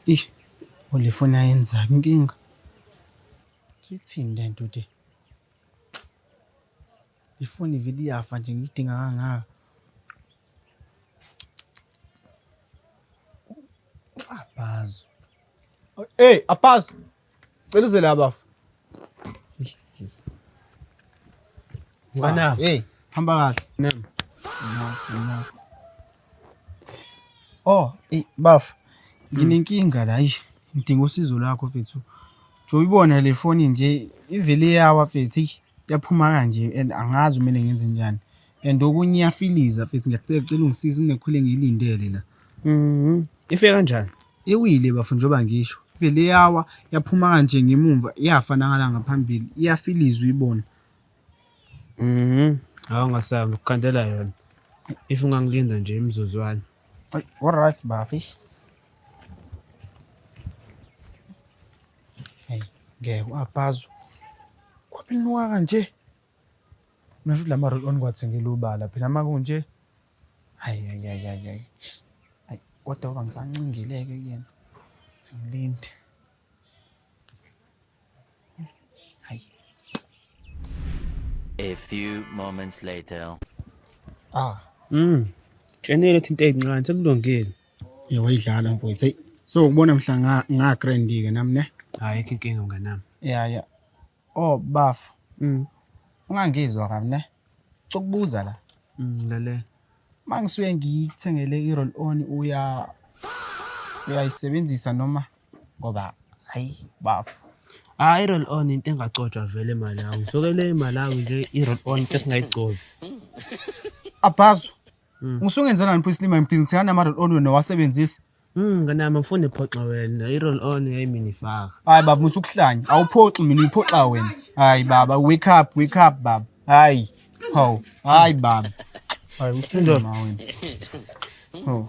Ih, le foni ayenzaki inkinga. Ithini le nto le? Ifoni ivele iyafa nje ngiyidinga kangaka. U-Abhazo. Hey, Abhazo. Cela uze la bafo. Mnganami. Hey, hamba kahle. Nami. Oh, eh bafo. Nginenkinga la, eish. Ngidinga usizo lwakho mfethu. Nje uyibona le foni nje ivele iyawa mfethu, eish. Yaphuma kanje and angazi kumele ngenze njani. And okunye iyafiliza mfethu, ngiyakucela cela ungisize kunekhulu engiyilindele la. Ife kanjani? Iwile bafo njengoba ngisho. Ivele yawa yaphuma kanje ngemumva yafa nangala ngaphambili iyafiliza uyibona. Hawu ngasabi ngikukhandela yona. If ungangilinda nje imizuzwana. Ay, all right bafi. Hey, ngeke uAbhazo. Kwaphi linuka kanje? Mina shuthi lama roll on ngiwathengele ubala phela makunje. Hayi hayi hayi hayi hayi. Hayi kodwa ngoba ngisancingile-ke kuyena. Thi ngilinde. Hayi. A few moments later. Ah, Tshenile ukuthi into ezincane sekulungile. yeah, wayidlala mfowethu. Hey, so ukubona mhla nga nga grand-ke nami ne. Hayi ayikho inkinga mnganami. Yeah, yeah. Oh, bafo. Ungangizwa kabi ne. Cokubuza la. Lalela. Uma ngisuke ngikuthengele i-roll on uya uyayisebenzisa noma ngoba hayi bafo. Hayi i-roll on into engagcotshwa vele eMalawi. Ngisuke le eMalawi nje i-roll on into esingayigcobi. Abhazo. Usungenzelani pho isilima ngibhizi ngithenga nama roll on wena wasebenzisa. Mnganami angifuni iphoxa wena. I-roll on yayimina ifaka. Hayi baba musukuhlanya. Awuphoxi mina uyiphoxa wena. Hayi baba wake up, wake up baba. Hayi. Hawu, hayi baba. Hayi usilima wena. Hawu.